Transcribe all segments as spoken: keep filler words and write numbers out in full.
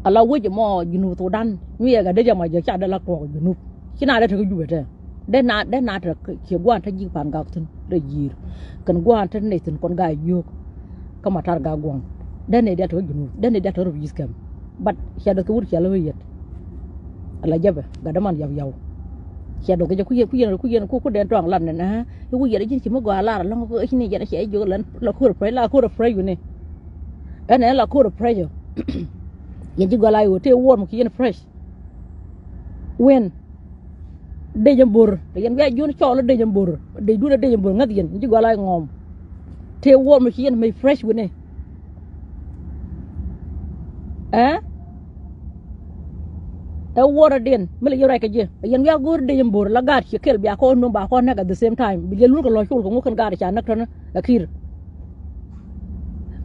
Ala wec mɔ Junub Thudan mi yɛ gat dee jɛ ma jɛ ca dee la tuɔɔk Junub. Ci na dee te kä Jubɛ tɛ. Dee na dee na te ciɛ gua̱a̱n te ji̱ Pan Gak thi̱n rɛy ji̱i̱r. Kɛn gua̱a̱n te nɛy thi̱n kɔn Gaa Jiök. Kä Matar Gak Gua̱a̱ŋ. Dee nɛy dee te kä Junub dee nɛy dee te kä rɛy ji̱th kɛm. But cia dee kɛ wut cia lɛ wee yɛt. Ala jɛpɛ gat dee man yap yaw. Cia dee kɛ jɛ ku yɛn ku yɛn ku yɛn ku ku dee tuaŋ lat nɛn ɛ. Iku yɛt ji̱n ci mi gɔaa lar alɔŋ iku i̱ ni yɛn cia i̱ jiök lɛn la ko̱r pressure la ko̱r pressure ni. Ɛn ɛn la ko̱r pressure. Yɛn ji̱ gɔaa la i̱ wä tëë warm ki yɛn fresh. Win. Dec ɛn bo̱r. Yɛn wi̱i̱ a jiön cɔɔl dec ɛn bo̱r. Dec duun a dec ɛn bo̱r ŋäth yɛn. Yɛn ji̱ gɔaa la i̱ ŋɔɔm. Tëë warm ki yɛn mec fresh wini. Ɛ? Ɛ warm diɛn. Mi lɛ yɛ ruac kɛ ji̱. Yɛn wi̱i̱ a go̱o̱r dec ɛn bo̱r la gaat ciɛ kɛl bia kɔn nöm ba kɔn näk at the same time. Bi liɛl wun kɛ lɔ col kɛ ŋuɔ̱k kɛn gaat ca näk tɔ̱nä. Ɛ ki̱i̱r.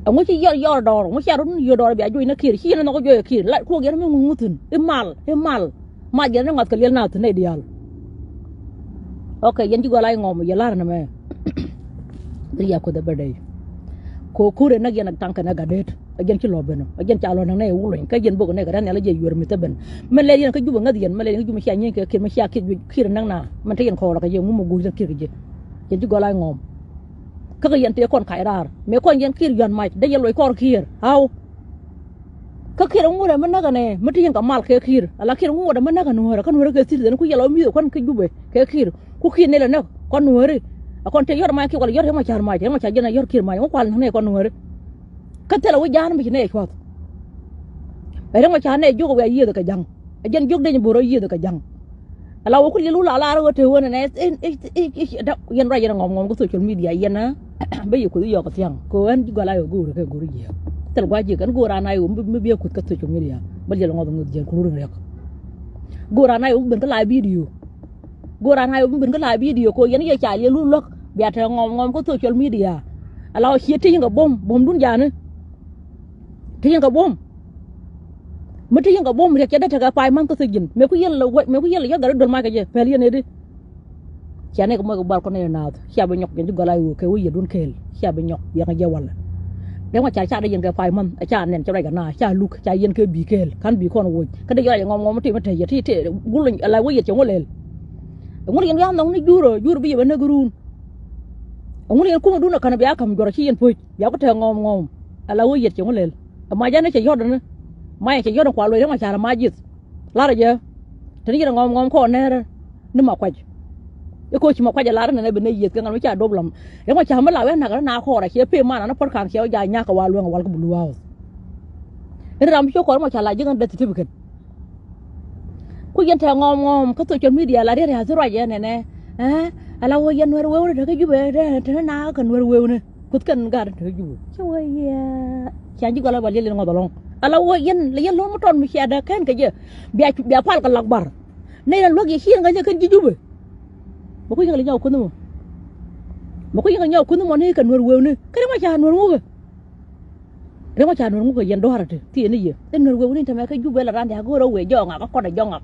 Ɛŋu ci yɔr yɔr dɔɔr, ɛŋu ci a run yɔr dɔɔr bia juɔc ni kiir, ci yɛn nhɔk juɔc kiir, la kuɔk yɛn mi ŋuŋ thi̱n, i̱ mal, i̱ mal, mal yɛn ni ŋɔth kɛ liɛl na thi̱n nɛy diaal. Ok, yɛn ji̱ gɔaa la i̱ ŋɔm, yɛ lar nɛmɛ. Bi riak kuoth ɛ bädɛy. Ko ko̱r ɛ näk yɛn ɛ taŋ kɛn ɛ gat det, ɛ jɛn ci lɔ ben ɔ, ɛ jɛn ca lɔ näk nɛy wuluny, kä yɛn bok ɛ nɛy kɛ rɛn nhial ɛ jɛ yuɛr mi thäbɛn. Mɛ lɛ yɛn kä Jubɛ ŋäth yɛn, mɛ lɛ yɛn kä Jubɛ mi cia nyieny kɛ kiir, mɛ cia kiir, kiir ɛ näk na, mɛn te yɛn kɔɔr lɔ kɛ jɛ, ŋu mɛ guuc lɛ kiir kɛ jɛ. Yɛn ji̱ gɔaa la i̱ ŋɔm. Kä kɛ yɛn tëë kɔn kac raar mëë kɔn yɛn kiir yɔ̱a̱n mac dee yɛn luɔc kɔr kiir. Haw. Kä kiir ŋuɔ̱t ɛmɛ näk ɛnɛ mi ti yɛn kɛ mal kɛ kiir ala kiir ŋuɔ̱t ɛmɛ näk ɛ nuäärä kä nuäärä kɛ thi̱r dhɛn ku yɛl ɔ mi̱th ɛ kuan kä Jubɛ kɛ kiir ku kiir nɛy lɛ näk kɔn nuääri. Ɛ kɔn tëë yɔ̱r mac kiir wala yɔ̱r yɛn ma ca̱r mac yɛn ma ca̱r jɛn ɛ yɔ̱r kiir mac ŋu kual näk nɛy kɔn nuääri. Kä thilɛ wi̱c ja̱a̱n mi ci nɛy cua̱th. Ɛ yɛn ma ca̱r nɛy jiök ɛ wiaa yiëëth ɛ kɛ ja̱ŋ. Ɛ jɛn jiök deny bo̱r ɛ yiëëth ɛ kɛ ja̱ŋ. Ala wä ku liɛl wä la lar wä te wä nɛnɛ. Yɛn ruac yɛn ŋɔm ŋɔm kä social media yɛn a bä yɛ kuth yɔk thiaŋ kɛ ɣän ji̱ gɔla yɛ go̱o̱r kɛ go̱o̱r jiɛ. Thil gua̱c jiɛ kɛn go̱o̱r ana yɛ wä mi bia kuth kä social media bä liɛl ŋɔth ŋuth jiɛ kurur riɛk. Go̱o̱r ana yɛ wä mi ben kä la video. Go̱o̱r ana yɛ wä mi ben kä la video kɛ yɛn yɛ ca liɛl wä luäk bia te ŋɔm ŋɔm kä social media. Ala wä ciɛ ti yɛn kɛ bom bom dun jani. Ti yɛn kɛ buɔ̱m. Mi ti yɛn kɛ buɔ̱m riɛk cɛ dee tekɛ pay ma̱nh kä thiec ji̱n. Mëë ku yɛn lɛ wec, mëë ku yɛn lɛ yɔ̱th gat i̱ döl mac kɛ jɛ pɛl yɛn ëëdi. Cia nɛy kɛ moc kɛ bual kɔn nɛy naath cia bi nyɔk yɛn ji̱ gɔl a i̱ ɣöö kɛ wec yɛ duɔ̱n kɛɛl cia bi nyɔk biɛŋ jɛ walɛ. Dee ŋuan ca ca dee yɛn kɛ pay ma̱nh ca nɛn cɛ ruac kɛ naath ca luk ca yɛn kɛ bi̱i̱ kɛɛl ka̱n bi̱i̱ kɔn woc kä dee yɔc a yɛ ŋɔm ŋɔm ti mi tɛc yɛ ti ti gul ala wec yɛt cɛ ŋu lɛl. Ŋu yɛn wi̱i̱ a nhɔk ni jur ɔ jur bi yɛ bɛ näk ruun. Ŋu yɛn kumɛ dun a ka̱n bia ka̱m juɔr ci yɛn puc bia ku tɛk ŋɔm ŋɔm. Ala wec yɛt cɛ ŋu lɛl. Ɛ mac ɛn cɛ yɔ̱t ɛn. Mac ɛn cɛ yɔ̱t ɛn kua luɔc riɛk ma ca̱r ɛ mac ji̱th. Lar ɛ jɛ. Te ni yɛn ɛ ŋɔm ŋɔm kɔn nɛɛrɛ. Ni ma kuac. I̱ koci ma kuac ɛ lar ɛn ɛn ɛ bi nɛ yiëth kɛ ŋa̱n mi ca dop lam. Riɛk ma ca̱r mi la wee nak ɛn na kɔɔr ɛ cɛ pee man ɛn ɛ pät ka̱n cɛ wä ja̱ nya̱k kɛ wa lueŋ ɛ wal kä Blue House. Ɛn ram bi cok kɔɔr ma ca la ji̱k ɛn death certificate. Ku yɛn tɛ ŋɔm ŋɔm kä social media la riɛt riath ruac yɛn ɛnɛ. Ɛ ala wä yɛn nuɛr wewni te kä Jubɛ te te na kä nuɛr wewni. Kuth kɛn gat te kä Jubɛ ci wä yɛ. Ca ji̱ gɔl a ba liɛl yɛn ŋɔth ɛlɔŋ. Ala wä yɛn la yɛn lo̱n mi tɔn mi cia dee kɛn kɛ jɛ. Bia bia pal kɛ lak bar. Nɛy la luäk yɛ ci yɛn kä jɛ kɛn ji̱ Jubɛ. Mɛ ku yɛn kɛ la nyɔk kuth mɔ. Mɛ ku yɛn kɛ nyɔk kuth mɔ ni kɛ nuɛr wewni kä ri ma ca nuɛr ŋukɛ. Riɛk ma ca nuɛr ŋuk kɛ yɛn dɔ̱a̱r ati ti yɛn ni yɛ. Ɛn nuɛr wewni tɛmɛ kä Jubɛ la ran dia̱a̱k go̱o̱r ɛ wee jɔɔk ŋak kä kɔn ɛ jɔɔk ŋak.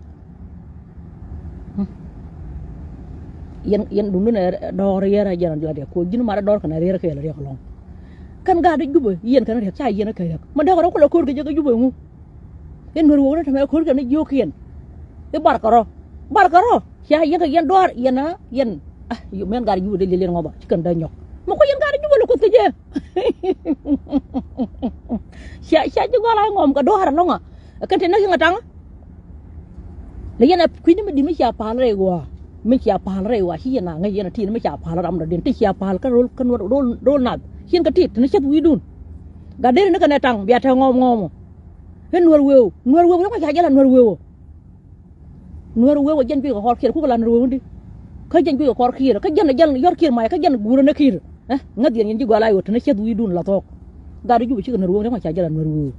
Yɛn yɛn duŋdun ɛ dɔ̱ɔ̱r yɛr ɛ jɛn lat yɛ ko ji̱n mat ɛ dɔ̱ɔ̱r kɛn ɛ riɛr kɛɛl riɛk ɛlɔ̱ŋ. Kɛn gaat di Jubɛ yɛn kɛn riɛk ca yɛn ɛ kɛ riɛk ma däk rɔ kulɛ ko̱r kɛ jɛ kä Jubɛ ŋu. Ɛn nuɛr wewni tɛmɛ ko̱r kɛn ɛ jiöökiɛn. I̱ barkɛ rɔ barkɛ rɔ. Cia yɛn kɛ yɛn dɔ̱a̱r yɛn a yɛn. Ah, yom yɛn gat Jubɛ dee liɛl yɛn ŋɔbä ci kɛn dee nyɔk. Mɛ kuac yɛn gat Jubɛ lɛ kuth kɛ jɛ. Cia cia ji̱ gɔl a ŋɔm kɛ dɔ̱a̱r ɛlɔ̱ŋ a. Kɛn te näk yɛn a taŋ. Lɛ yɛn a kui̱ni mi di̱t mi cia pa̱a̱l rɛy ɣɔaa. Mi cia pa̱a̱l rɛy ɣɔaa ci yɛn a ŋäc yɛn a ti̱i̱n mi cia pa̱a̱l ram dɔ̱diɛn ti cia pa̱a̱l kä ro̱l kä nuɔr ro̱l ro̱l nath. Ci yɛn kɛ ti̱i̱t te ni cäth wi̱i̱dun. Gat deri ni kɛn ɛ taŋ bia te ŋɔm ŋɔm ɔ. I̱ nuɛr wëëw nuɛr wëëw yɛn kuac ca jɛl a nuɛr wëëw ɔ. Nuɛr wëëw ɛ jɛn juëc kɛ kɔr kiɛr kukɛ la nuɛr wëëw ni. Kä jɛn juëc kɛ kɔr kiɛr kä jɛn ɛ jɛn yɔr kiɛr mac kä jɛn guurä ni kiɛr. Ɛ ŋäth yɛn yɛn ji̱ gɔaa la i̱ wä te ni cäth wi̱i̱dun la thɔɔk. Gat di Jubɛ cikɛ nuɛr wëëw riɛk ma ca jɛl a nuɛr wëëw.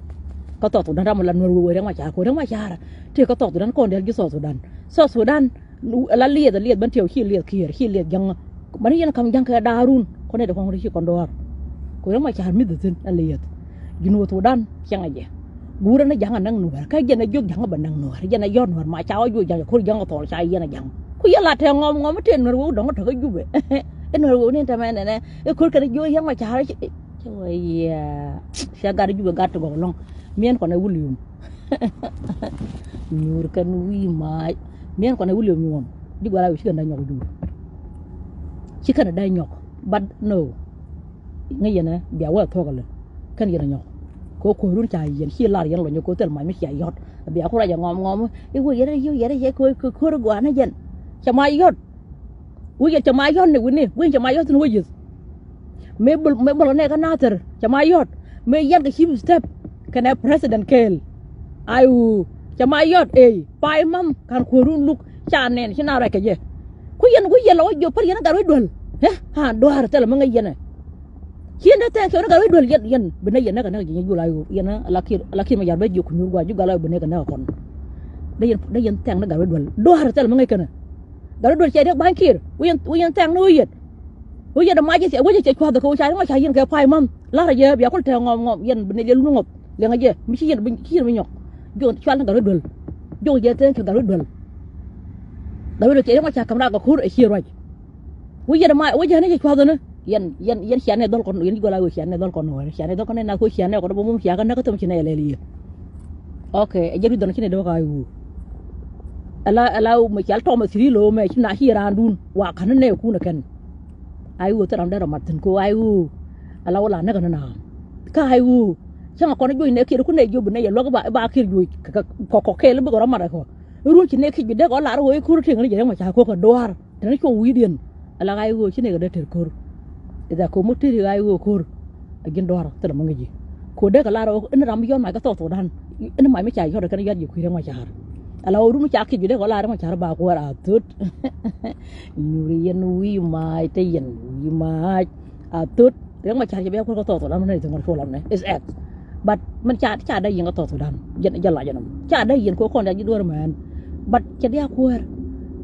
Kä South Sudan ram la nuɛr wëëw riɛk ma ca ko riɛk ma ca rɛ. Tëë kä South Sudan kɔn dɛl ji̱ South Sudan. South Sudan. La lieth a lieth ben tiɛw ci lieth kiɛɛr ci lieth jäŋä. Mani yɛn ka̱m ja̱ŋ kɛ daarun kɔn nɛy ti kɔn ri ci kɔn dɔɔr. Ku yɛn ma ca̱r mi̱th thi̱n a lieth. Junub Thudan cäŋ a jɛ. Guurä ni ja̱ŋ a näk nuäär kä jɛn a jiök ja̱ŋ a bɛ näk nuäär jɛn a yɔ̱r nuäär ma ca wä juɔc ja̱ŋ a ko̱r ja̱ŋ a thɔɔl ca yɛn a ja̱ŋ. Ku yɛn la tɛk ŋɔm ŋɔm tëë nuäär wëw dɔ̱ŋ a te kä Jubɛ. I̱ nuäär wëw ni tɛmɛ nɛnɛ i̱ ko̱r kɛn a jiök yɛn ma ca̱r. Cɛ wä yɛ. Cɛ gat Jubɛ gat ti gɔk lɔ̱ŋ. Miɛn kɔn ɛ William. Nyuur kɛn wi̱i̱ maac. Miɛn kɔn ɛ William nyuɔn ji̱ guala wi̱i̱ ci kɛn da nyɔk jur. Ci kɛn da nyɔk. But no. Ŋäc yɛn ɛ bia wä thuɔk ɛlɛ. Kɛn yɛn ɛ nyɔk. Kɛ kuɔrun ca yɛn ci lar yɛn lɔ nyɔk kɛ thil mac mi cia yɔt. Bia ku rac ɛ ŋɔm ŋɔm i̱ wä yɛn ɛ yio̱w yɛn ɛ yɛ kɛ kuɔr guanä jɛn. Ca mac yɔt. Wä yɛn ca mac yɔt ni wi̱ni wä yɛn ca mac yɔt ni wä yith. Mëë bul mëë bul nɛ kä Nathir cɛ ma yɔt mëë yɛn kɛ chief step kɛnɛ president kɛɛl. Ai wu cɛ ma yɔt ey pay mam kan kuɔrun luk ca nɛn ci na rɛk kɛ jɛ. Ku yɛn ku yɛn lɔ wä jiɔ päl yɛn gat wä duel. Hɛ ha duaar thɛlɛ mi ŋäc yɛn ɛ. Ci yɛn dee thɛŋ kɛ wä gat wä duel yɛn yɛn bi nɛ yɛn nɛ kɛ nɛ kɛ jiɛ jul ai wu yɛn ala kir ala kir ma yar bɛ jiɔ kunyur gua ji̱ gal ai bi nɛ kɛ nɛ kɛ kɔn. Dee yɛn dee yɛn thɛŋ ni gat wä duel duaar thɛlɛ mi ŋäc kɛn ɛ. Gat rɔ duel cɛ riɛk ba̱ny kir wi̱c yɛn thɛŋ ni wi̱c yɛn. Wi̱c yɛn mac yɛn cɛ wec yɛn cɛ cua̱th kɛ wi̱c ca riɛk ma ca yɛn kɛ pay ma̱m. La̱rä jɛ bia kul tɛɛ ŋɔm ŋɔm yɛn bi nɛ liɛl wun ŋɔp liɛŋɛ jɛ mi ci yɛn bi ci yɛn bi nyɔk. Jɔk cual ni gat rɔ duel. Jɔk jɛ thɛŋ kɛ gat rɔ duel. Gat rɔ duel cɛ riɛk ma ca ka̱m raak kɛ ko̱r ɛ ciɛ ruac. Wi̱c yɛn mac wi̱c yɛn ni cɛ cua̱th ni yɛn yɛn yɛn cia nɛ dhɔl kɔn yɛn ji̱ gɔl a wi̱c cia nɛ dhɔl kɔn wɛn cia nɛ dhɔl kɔn nɛ na ko̱ cia nɛ kɔn bä mum cia kɛ näk kä thom ci nɛ yɛ lɛl yɛ. Ok, ɛ jɛ ri dhɔn ci ni dee wä ka iwu. Ala ala mɛ cal tɔmɔ thiri lo mɛ ci na ci raan dun wa kan ne kun kɛn. Ai wu thɛram dee rɔ mat thin ko ai wu. Ala wala ne kan na. Ka ai wu. Cɛŋ kɔn juɔc ne kir ku ne job ne yɛ luɔk ba ba kir juɔc kɔ kɔ kɛl bi gɔrɔ mat kɔ. Run ci ne kic bi dee kɔ lar ko i kur tiŋ ni jɛ ma ca ko ka duar. Tɛn cuɔ wi̱i̱diɛn ala ɣa̱c ɣöö ci nɛy kɛ dee tɛr ko̱r. Ɛ dhɛ ko̱r mi tëri ɣa̱c ɣöö ko̱r. A ji̱n dɔ̱a̱r thilɛ mi ŋi̱ci ko̱r dee kɛ lar ɣöö in ram mi yɔ̱t mac kä South Sudan. In mac mi ca yɔ̱t kɛn yɔ̱t ji̱ kui̱ rɛŋ ma ca̱r. Ala ɣöö run mi ca ki̱c bi dee kɛ lar rɛŋ ma ca̱r ba kuäär a thöt. Nyuuri yɛn wi̱i̱ mac te yɛn wi̱i̱ mac. A thöt. Riɛk ma ca̱r cɛ bia kuäär kä South Sudan mi nɛy thi̱n ŋuɔ̱t cu lam nɛ is ɛth. But min ca ca dee yiɛn kä South Sudan jɛ jɛ lac ɛnɔm ca dee yiɛn kɛ kɔn dee ji̱ duɔ̱ɔ̱r mɛn. But cɛ diaak kuäär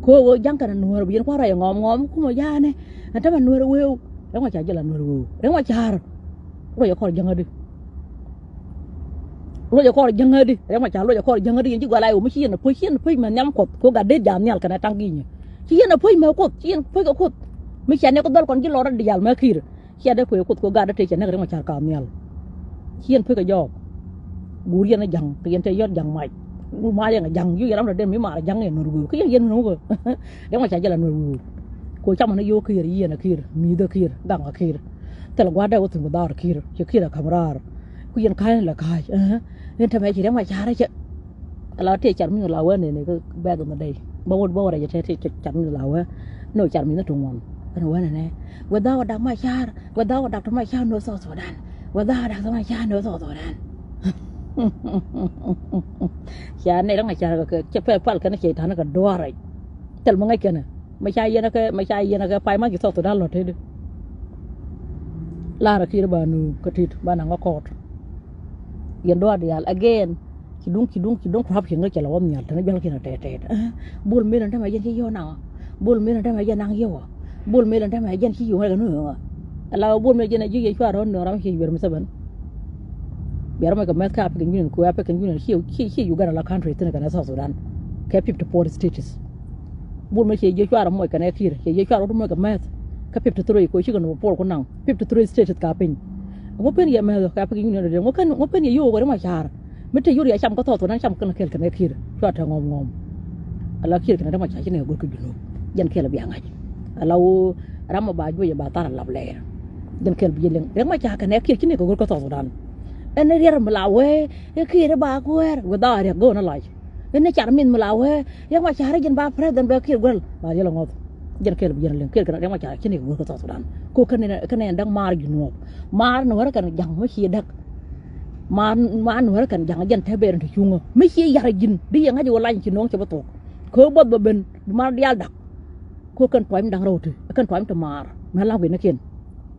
kɛ ɣöö ja̱ŋ kɛn nuäär bi yɛn kua̱r rɔy ŋɔm ŋɔm kumɛ ja̱a̱nɛ. Ɛn tämɛ nuäär wëëw riɛk ma ca̱r jɛ la nuäär wëëw riɛk ma ca̱r. Ruɔc ɛ kɔr jäŋädi. Ruɔc ɛ kɔr jäŋädi riɛk ma ca̱r ruɔc ɛ kɔr jäŋädi yɛn ji̱ gual a iwä mi ci yɛn ɛ puc ci yɛn ɛ puc mɛ nhiam kuɔth kɛ ɣöö gat dee ja̱a̱n nhial kɛnɛ taŋ gi̱i̱nyɛ. Ci yɛn ɛ puc mɛ kuoth ci yɛn puc kɛ kuoth. Mi cia nɛ kɛ dhɔl kɔn ji̱ lɔr rɔ diaal mɛ ki̱i̱r. Cia dee kuec kuoth kɛ gat dee tëë cia näk riɛk ma ca̱r ka̱a̱ nhial. Ci yɛn puec kɛ jɔɔk. Guur yɛn ɛ ja̱ŋ kɛ yɛn tëë yɔt ja̱ŋ mac. Guur mac yɛn ɛ ja̱ŋ yuk yɛn ram rɔ den mi mar ɛ ja̱ŋ yɛn nuɔr wëëw kä yɛn yɛn nuɔr wëëw. Riɛk ma ca̱r jɛ la nuɔr wëëw. Kɛ ɣöö camɔ ni yo̱o̱k ki̱i̱r yieen ɛ ki̱i̱r mi̱i̱th ɛ ki̱i̱r gaŋ ɛ ki̱i̱r. Thilɛ gua̱a̱r dee wä thi̱n bi dhaar ki̱i̱r cɛ ki̱i̱r ɛ ka̱m raar. Ku yɛn ka̱a̱c ni la ka̱a̱c. Ɛn tɛmɛ ci riɛk ma ca̱r ɛ cɛ. Ala tëë cat mi la wee nene kä back in the day. Bä wä bä wä rɛc tëë tëë cat mi la wee. No cat mi ni tuŋ wan. Ɛn wee nene. Without Dak Machar, without Doctor Machar no South Sudan. Without Doctor Machar no South Sudan. Cia nɛ däŋ a car kɛ cɛ pɛ pal kɛn cɛ ta̱n kɛ duaar rɛc. Thil mi ŋäc kɛn. Mi ca yɛn kɛ mi ca yɛn kɛ pay ma ci South Sudan lɔ tëëdi. Lar ki̱i̱r ba nu kä tit ba naŋ kä court. Yɛn duaar diaal again. Ci duŋ ci duŋ ci duŋ corruption kä cɛ lɛ wä nhial tɛn jɔl kiɛn a tɛt tɛt. Bol mel ɛn tämɛ jɛn ci yio̱w naŋ. Bol mel ɛn tämɛ jɛn naŋ yio̱w. Bol mel ɛn tämɛ jɛn ci yio̱w ŋäk ɛn ŋööŋä. Ala bol mel jɛn a ji̱ yɛ cuarɛ wä nööŋ ram ci yuɛr mi thäbɛn. Bia ram mɛ kɛ mɛth kä African Union ku African Union ci ci ci Uganda la country thin kɛnɛ South Sudan. Kɛ fifty four states. Bol mel ci jiɛ cuarɛ muɔc kɛnɛ ki̱i̱r ci jiɛ cuarɛ wä muɔc kɛ mɛth. Kä fifty three ku cikɛ nööŋ pol ku naŋ fifty three states ka piny. Ŋu pen yɛ mɛth kɛ African Union dee ŋu pen ŋu pen yɛ yio̱w kɛ ri ma ca̱r. Mi te yur ya cam kä South Sudan cam kɛn kɛl kɛn ɛ ki̱i̱r cua te ŋɔm ŋɔm. Ala ki̱i̱r kɛn ɛ dämac ca ci nɛ go̱r kä Junub. Jɛn kɛl bia ŋa̱c. Ala wu ram mɔ ba juɔc ba thar lap lɛɛr. Jɛn kɛl bi jɛ liŋ dämac ca kɛn ɛ ki̱i̱r ci nɛ kɛ go̱r kä South Sudan. Ɛn riɛr mi la wee ɛ ki̱i̱r ba kuɛɛr without riɛk go̱o̱n ɛ lac. Ɛn ni car min mi la wee riɛk ma ca ri jɛn ba president bɛ ki̱i̱r guɛl ba riɛl ɛ ŋɔth. Jɛn kɛl bi jɛn liŋ kiɛl kɛn riɛk ma ca ci nɛ go̱r kä South Sudan. Ko kɛn nɛ kɛn nɛ däŋ maar Junub. Maar ni wärä kɛn ja̱ŋ mi ci däk. Maar maar ni wärä kɛn ja̱ŋ jɛn te ber in te cuŋä mi ci yar ji̱n di yɛ ŋa̱c wä lany ci no̱o̱ŋ cɛ bä thok. Kɛ wä buɔth bä ben bi maar diaal dak. Ko kɛn tuac mi da̱ŋ rɛw ti kɛn tuac mi te maar mɛ la̱ŋ guic ni kiɛn.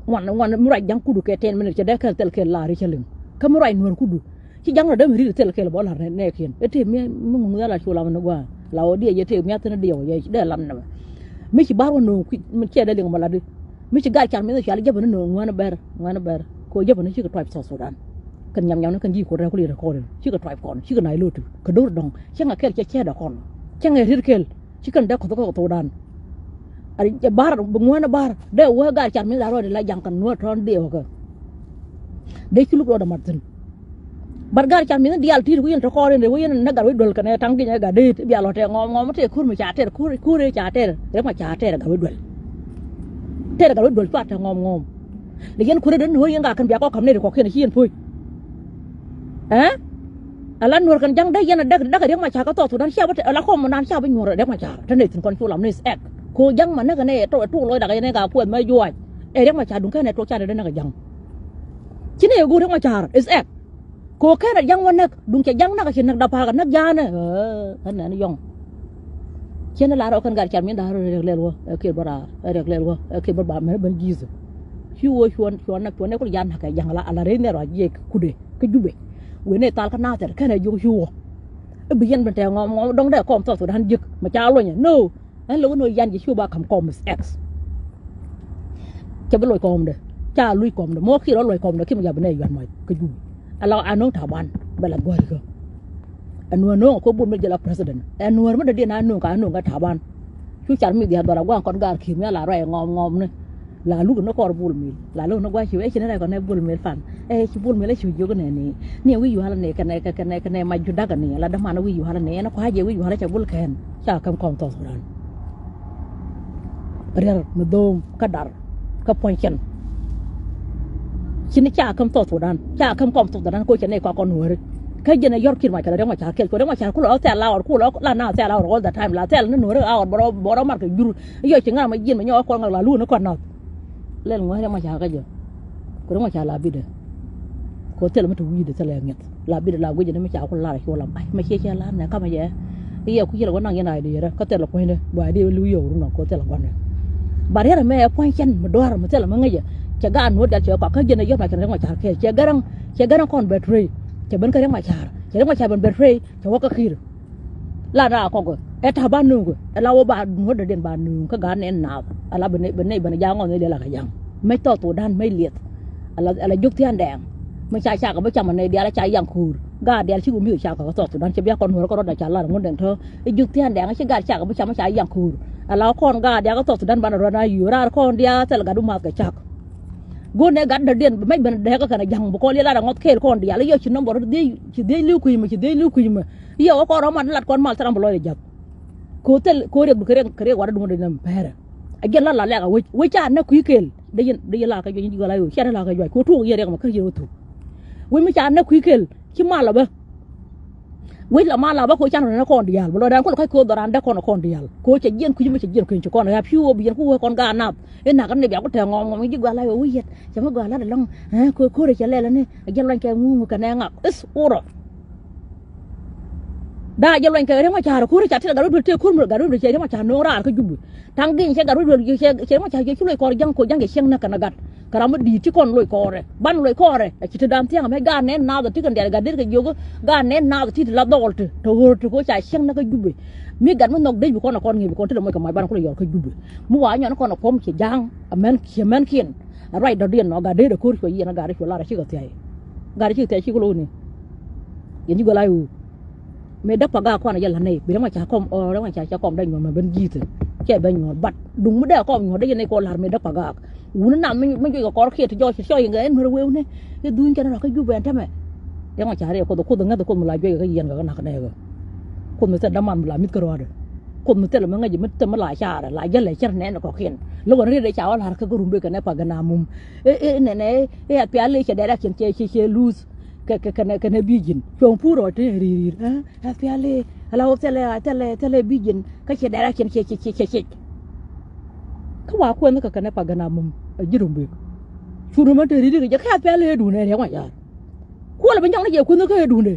Ŋuan ŋuan mi ruac ja̱ŋ kudu kɛ ten minute cɛ dee kɛl thil kɛl la̱r cɛ liŋ kä mi ruac nuɔ̱r kudu. Ci ja̱ŋ rɔ dee mi ri̱t thil kɛl bä la̱r nɛ kiɛn ɛ tëë mi mi ŋuŋ dhal a cu lam ni gua̱a̱ la wä diɛ yɛ tëë miath ni diɛ wä yɛ dee lam ni mɛ. Mi ci bar wä no̱o̱ŋ kui̱ mi ciɛ dee liŋ mɛ la di. Mi ci gat car mi dhɛ cual jäpä ni no̱o̱ŋ ŋuäni bɛr ŋuäni bɛr. Kɛ wä jäpä ni cikɛ tuac South Sudan. Kɛn nyam nyam ni kɛn ji̱ kuɔt rɛk kuli rɛk kɔn cikɛ tuac kɔn cikɛ nac lo̱tu kɛ do̱r dɔ̱ŋ. Cäŋ a kɛl cɛ cɛ dee kɔn cäŋ a rit kɛl. Ci kɛn dee kɔth kä Sudan. Ɛ bar bi ŋuäni bar dee wee gat car mi dhɛ ruɔ̱t ila jaŋ kɛn nuɔ̱t tɔ̱ɔ̱n dee wä kɛ. Dee ci luk rɔɔdɛ mat thi̱n. But gar car mi̱th ni diaal ti̱i̱t wi̱i̱ yɛn te kɔɔr in rɛ wi̱i̱ yɛn nä gar wi̱i̱ duel kɛnɛ taŋ di̱ny ɛ gar deet bia lɔ tɛ ŋɔm ŋɔm tɛ ko̱r mi ca tɛr ko̱r ko̱r ca tɛr rɛ ma ca tɛr gar wi̱i̱ duel. Tɛr gar wi̱i̱ duel cua tɛ ŋɔm ŋɔm. Lɛ yɛn ko̱r in rɛ ni ɣöö yɛn gar kɛn bia kɔk ka̱m nɛy ti kɔkiɛn ci yɛn puɔ̱c. Ɛ ala nuɔr kɛn ja̱ŋ dee yɛn a däk däk riɛk ma ca kä thɔɔth Sudan cia bä tɛ ala kɔm nan cia bä nyuɔr riɛk ma ca te nɛy thi̱n kɔn cu lam ni is ɛk. Ko̱ ja̱ŋ ma näk kɛn ɛ tɔk ɛ tuɔk lɔcdä kɛ yɛn ɛ ka kuɛth mɛ juaac. Ɛ riɛk ma ca duŋ kɛn ɛ tuɔk ca dee näk ɛ ja̱ŋ. Ci nɛy ɛ go̱o̱r riɛk ma ca is ɛk. Ko kɛn a ja̱ŋ wä näk duŋ cɛ ja̱ŋ näk a ci näk dap pa̱a̱k a näk ja̱a̱nä. Ɛ nɛn yɔ̱ŋ. Cien a la rɔ kɛn gat car min da̱a̱r riɛk lɛl wä ɛ kiɛ bä raar ɛ riɛk lɛl wä ɛ kiɛ bä ba mɛn ben ji̱th. Ci wä cuɔn cuɔn näk cuɔn nɛ kul ja̱a̱n näk kɛ ja̱ŋ a la rɛy nɛr wa jiɛk kudɛ kä Jubɛ. Wen nɛ thal kä Nathɛr kɛn a jiök ci wä. I̱ bi yɛn ben tɛ ŋɔm ŋɔm dɔ̱ŋ dee kɔm Thɔth Sudan jiäk mɛ ca luɔ̱nyɛ no. Ɛn lo̱k ni ɣöö yan jɛ ci wä ba ka̱m kɔm is ɛk. Cɛ bi luɔc kɔmdɛ ca luc kɔmdɛ mɔ kiɛ rɔ luɔc kɔmdɛ kiɛ mi jap bi nɛ yuan mac kä Jubɛ. Ala a no̱o̱ŋ Taban bɛ la gua̱rikä. Ɛ nuɔ̱ɔ̱r no̱o̱ŋ ɛ ko̱ Bol Mel jɛ la president ɛ nuɔ̱ɔ̱r mi dee diɛn a no̱o̱ŋ ka a no̱o̱ŋ kä Taban. Cu car mi dhiath dhɔr a gua̱a̱ŋ kɔn gaar ki̱i̱m ya la ruac ɛ ŋɔm ŋɔm ni. La luk ni kɔr Bol Mel la luk ni gua̱c ci wee ci ni rɛk kɔn ɛ Bol Mel fan. Ɛ ci Bol Mel ɛ ci jiök nɛ ni ni ɛ wi̱i̱ yual ni kɛnɛ kɛnɛ kɛnɛ mac ju dak ni la däman ɛ wi̱i̱ yual ni ɛn ɛ kua̱c ɛ wi̱i̱ yual ɛ cɛ Bol kɛn. Ca käm kɔm Thɔth Sudan. Riɛr mi dho̱o̱m kä dar kä puɔ̱ny cɛn. Ci ni ca käm Thɔth Sudan ca käm kɔm Thɔth Sudan ko cɛ nɛy kɔak kɔn nuɔ̱ɔ̱ri. Kä jɛn ɛ yɔr ki̱r ma cɛ la riɛk ma ca kɛɛl ko riɛk ma ca kulɛ ɔ thɛl la ɣɔr kulɛ ɔ la na thɛl la ɣɔr all the time la thɛl ni nuɔ̱ɔ̱ri a ɣɔr bɔrɔ bɔrɔ mar kɛ jur. Yɔ ci ŋa̱r ma jiɛn mi nyɔk ɛ kɔn ŋa̱r la luun ni kɔn nath. Lɛl ŋuäth riɛk ma ca kä jɛ. Ku riɛk ma ca la bidɛ. Ko thilɛ mi te wi̱i̱dɛ thilɛ ŋi̱eth la bidɛ la guicɛ ni mi ca ku lar cu lam ai mɛ ciɛ ciɛ lar nɛ kamɛ jɛ. Iɛ ku ci lɛ wä naŋ yɛn ai diɛrɛ kä thilɛ puɔ̱nydɛ bua di li̱w yio̱w run nɔ ko thilɛ gua̱ndɛ. Ba riɛrɛ mɛ ɛ puɔ̱ny cɛn mi dua̱r mi thilɛ mi ŋäcɛ. Cɛ gaat nuɔ̱t dial cɛ kɔak kä jɛn ɛ yɔ̱p na kɛn riɛk ma ca kɛɛl cɛ gɛrɛŋ. Cɛ gɛrɛŋ kɔn bɛ tureec. Cɛ ben kä riɛk ma car cɛ riɛk ma car ben bɛ tureec. Cɛ wä kä ki̱i̱r. La na kɔk ɛ ta̱a̱ ba nööŋ kɛ ɛ la wä ba nuɔ̱t dee diɛn ba nööŋ kä gaat nɛn naath. Ala bɛ nɛy bɛ nɛy bɛ nɛy ja̱a̱ŋ ŋɔn nɛy liɛl a kɛ ja̱a̱ŋ mec Thɔth Sudan mec liɛth. Ala ala jiök thia̱a̱n dɛɛŋ. Mi ca cakɛ bi cam ɛ nɛy diaal ca yaŋ ko̱o̱r gaat diaal cikɛ mi cakɛ kɛ Thɔth Sudan cɛ bia kɔn nuɔ̱t kɛ rɔ̱t a ca lar ŋun dɛŋ tɔ̱. I̱ jiök thia̱a̱n dɛɛŋ ci gaat cakɛ bi cam ca yaŋ ko̱o̱r. Ala kɔn gaat diaal kɛ Thɔth Sudan banɛ rɔ̱t na yuɔ̱ɔ̱r raar kɔn diaal thil gat bi math kɛ cak. Go̱o̱r nɛ gat dɔ̱diɛn bi mec ben dɛɛk kä kɛn a ja̱ŋ bi kɔn liɛl lat a ŋɔth kɛɛl kɔn diaal i̱ yɔ ci nɔmbɔr ci dhiec li̱w kui̱c mɛ ci dhiec li̱w kui̱c mɛ. I̱ yɔ wä kɔn rɔ̱ mat lat kɔn mal thil ram bi lɔc a ja̱th. Ko̱ thil ko̱ riɛk du kɛ riɛk kɛ riɛk wat a duŋ dee nɛm pɛrɛ. A jiɛn lat la lɛk a wec wec ca näk kui̱ kɛɛl. Dee yɛn dee yɛn la kɛ juac in ji̱ gɔl a yo̱o̱ cia dee la kɛ juac ko̱ tuɔk yɛn riɛk mɛ kä yɛn wä thuk. Wec mi ca näk kui̱ kɛɛl ci mal a bä. Wec la mal a bä ko̱ can rɔ nɛ kɔn diaal bä lɔ dan kul kac ko̱ dhɔran dee kɔn kɔn diaal ko̱ cɛ jiɛn kui̱c mi cɛ jiɛn kui̱c ci kɔn ya piu wä bi yɛn ku wä kɔn gaat nath. I̱ nak ni bia ku tɛ ŋɔŋ ŋɔŋ in ji̱ gɔal a yo̱o̱ wi̱i̱ yɛt cɛ mi gɔal lat ɛlɔŋ. Ko̱ ko̱r cɛ lɛl ni a jiɛn luany kɛ ŋuŋ kɛ nɛ ŋak is urɔ. Daa jɛ luany kɛ riɛk ma ca̱r ko̱r ca tit gat rɔ duel tëë ko̱r mi gat rɔ duel cɛ riɛk ma ca̱r no̱o̱ŋ raar kä Jubɛ. Taŋ gi̱ny cɛ gat rɔ duel cɛ riɛk ma ca̱r cɛ cu loc kɔr ja̱ŋ ko̱ ja̱ŋ cɛ cieŋ näk kɛn gat. Kɛ ram mi di̱i̱t ci kɔn loc kɔrɛ ban loc kɔrɛ a ci te da̱a̱n thia̱ŋ mɛ gaat nɛn naath a ti kɛn diaal gat der kɛ jiök. Gaat nɛn naath a ti te la dhɔl te te ɣöör te ko̱ ca cieŋ näk kä Jubɛ. Mi gat mi nhɔk dec bi kɔn a kɔn ŋi̱i̱c bi kɔn te lɛ moc kɛ mac ban kulɛ yɔr kä Jubɛ. Mi wa nyɔn kɔn a kuɔm cɛ ja̱a̱ŋ a mɛn cɛ mɛn kiɛn. A ruac dɔ̱diɛn nɔ gat der a ko̱r cuɛ yiɛn a gat cuɛ lar a cikɛ thia̱a̱c. Gat cikɛ thia̱a̱c cikɛ lo̱k ni. Yɛn ji̱ gɔl a yo̱o̱. Mëë däk pa gaak kɔn a jɛ la̱t nɛy bi rɛm a ca kɔm ɔ rɛm a ca ca kɔm dee nyuɔ̱th mɛ ben ji̱thɛ. Cɛ ben nyuɔ̱th bat duŋ mi dee kɔm nyuɔ̱th dee yɛn nɛy kɔn la̱r mëë däk pa gaak. Wuni nam mi juɔc kɛ kɔr kiɛ ti jɔɔc ti cɔc yɛn kɛ ɛn nuɛr wewni. I̱ dhuny kɛn rɔ kä Jubɛ ɛn tämɛ. Rɛm a ca riɛk Kuoth Kuoth ŋäth Kuoth mi la juɔc kɛ kä yɛn kɛ kä nak nɛy kɛ. Kuoth mi thil daman mi la mi̱th kä rɔɔdɛ. Kuoth mi thil mi ŋäc mi thil mi la carɛ la jälɛ cär nɛn kɔkiɛn. Lo̱k ɛn riet dee ca wä la̱r kä kä Rumbek kɛnɛ pa gɛn a mum. I̱ i̱ nɛnɛ i̱ ɛ pial i̱ cɛ dɛɛr aciɛn cɛ cɛ cɛ luth. Kɛ kɛ kɛnɛ kɛnɛ bi̱i̱ ji̱n cuɔ̱ŋ pur ɔ te ri̱i̱r ri̱i̱r. Ɛ piali ala wä thilɛ thilɛ thilɛ bi̱i̱ ji̱n kä ciɛ dɛɛr a ciɛn ciɛ ciɛ ciɛ ciɛ. Kä wa kuɛn kä kɛnɛ pa gɛn a mum ɛ ji̱ Rumbek. Cur mɛ te ri̱i̱r ri̱i̱r jɛ kä a piali ɛ duundɛ riɛk ma yaar. Kuɔlɛ bi nyɔŋni jɛ kuänh kä ɛ duundɛ.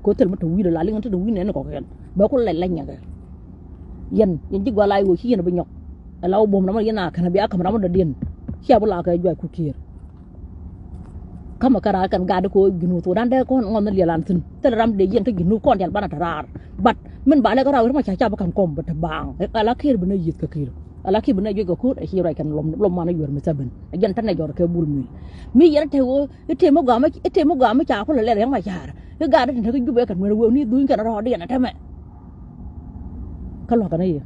Kɛ wä thil mi te wi̱i̱dɛ la liŋ te te wi̱i̱ nɛn kɔkiɛn bɛ ku lɛl lɛny nyɛkɛ. Yɛn yɛn ji̱ gua̱l a i̱ ɣöö ci yɛn bi nyɔk. Ɛ la wä buɔ̱m ram yɛn a kɛn a bia ka̱m ram dɔ̱diɛn. Cia bi la kɛ juac ku kiɛɛr. Ka̱mɛ kä raar kɛn gaat kɛ ɣöö Junub Thudan dee kɔn ŋɔn ni liɛl an thi̱n thilɛ ram dee yɛn kä Junub kɔn diaal banɛ te raar. But min ba lɛ kä raar wee ri ma ca ca bi ka̱m kɔm bi te baaŋ. Ala kiɛɛr bi nɛ yieth kä kiɛɛr. Ala kiɛɛr bi nɛ juɔc kɛ ko̱r ɛ ci ruac kɛn lom lom man ɛ yuɔr mi thäbin. Ɛ jɛn tɛn ɛ jɔr kɛ Bul Mel. Mi yɛn te ɣöö i̱ te mi gɔaa mi i̱ te mi gɔaa mi ca kulɛ lɛl riɛk ma ca̱a̱r. I̱ gaat i̱ te te kä Jubɛ kɛ nuɛr wee ni dhuny kɛn rɔɔdiɛn ɛ tämɛ. Kä lua̱kɛ ni yɛ.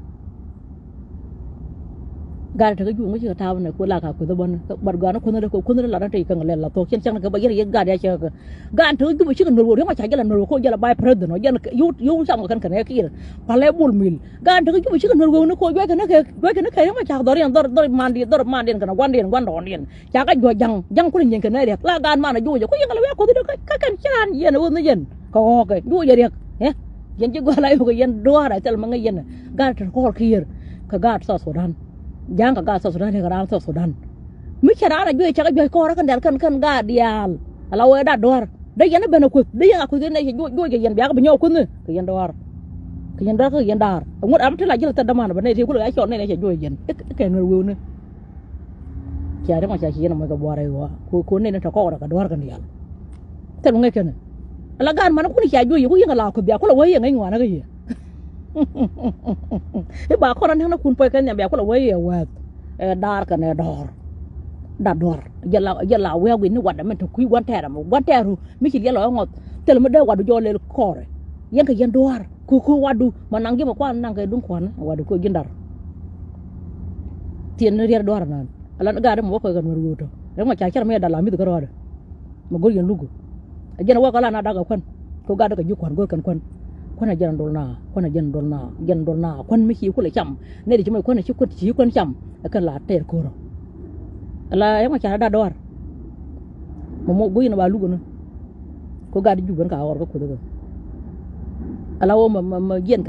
Gat te kä Jubɛ ŋuci kɛ ta̱a̱ bä nɛ ku la ka kueth bä ni. Bat gɔaa ni kueth ni dee, kueth ni la dee te kɛ ŋɛ lɛ la thok cin cäŋ ni kɛ bä yɛn yɛ gat ya cɛ kɛ. Gat te kä Jubɛ cikɛ nuɔr wä riɔ̱ŋ ca jɛ la nuɔr wä ko jɛ la bay president wä jɛn yut yut cam kɛ kɛn kɛn ɛ kiɛr. Palɛ bul mil. Gat te kä Jubɛ cikɛ nuɔr wä ni ko juɔc kɛ ni kɛ juɔc kɛ ni kɛ riɔ̱ŋ ca dhɔr yɛn dhɔr dhɔr mandiɛn dhɔr mandiɛn kɛn a guandiɛn guandɔɔndiɛn. Ca kɛ juɔc ja̱ŋ ja̱ŋ kulɛ nyieny kɛ nɛ riɛk la gat man a juɔc jɛ ku yɛn kɛ la wia kueth ni dee kä kɛn ci raan yɛn wä ni yɛn. Kɛ ɣɔ̱ɔ̱kɛ juɔc jɛ riɛk. Ɛ yɛn ci gɔaa la yokɛ yɛn duaar a thil ma ŋäc yɛn. Gaat te kɔɔr kiɛɛr kɛ gaat South Sudan. Ja̱a̱ŋ kɛ gaat South Sudan kɛ raan South Sudan. Mi cɛ raan a juɔc cɛ kɛ juɔc kɔɔr kɛn dɛl kɛn kɛn gaat diaal. Ala wee dat duaar dee yɛn a ben a kueth dee yɛn a kueth yɛn nɛ cɛ juɔc juɔc kɛ yɛn biakɛ bi nyɔk kueth ni kɛ yɛn duaar. Kɛ yɛn duaar kɛ yɛn daar. Ŋut am ti la ji̱l thɛt däman bä nɛ ti kulɛ a cɔl nɛ nɛ cɛ juɔc yɛn. Ikɛ nuɛr wewni. Cia ri ŋɔ ca ci yɛn mɔc kɛ buar iwa ko ko nen tɔ kɔk rɛ kɛ duar kɛ nial. Thil ŋäc kɛn ala gan man kun cia juɔc ku yɛn la ko bia kulɛ wä yɛ ŋäc ŋuan kɛ yɛ. Iba kɔn an ŋa kun pɔc kɛn bia kulɛ wä yɛ wɛth. Ɛ dar kɛn ɛ dɔr. Da dɔr jɛ la jɛ la wɛ win ni wat mɛ tɔ kui wan tɛr mɛ wan tɛr ru mi ci liɛl ɔ ŋɔth. Thil mi dee wat jɔ lel kɔrɛ yɛn kɛ yɛn duar. Ku ku wadu ma naŋ ji̱ ma kuan naŋ kɛ duŋ kuan wadu ku ji̱ ndar. Thiɛn ni riɛr duar nan ala ni gaat mɛ wä kɔc kɛ nuɛr weu tɔ rɛm ma ca cär mi dal a mi̱th kä rɔɔdɛ. Ma go̱r yɛn luk a jɛn wä kɛ la na dak a kuan. Ku gaat kɛ ji̱ kuan go̱r kɛn kuan. Kuan a jɛn dol na kuan a jɛn dol na jɛn dol na kuan mi ci kulɛ cam. Nɛ di ci mɛ kuan ci kuan ci kuan cam. Ɛ kɛn la tɛɛr ko̱rɔ ala rɛm ma ca na dak duar. Ma mɔ go̱r yɛn ba luk ni. Ku gaat Jubɛ ni ka ɣɔr kä kuoth kä ala wä ma ma ma jiɛn kɛ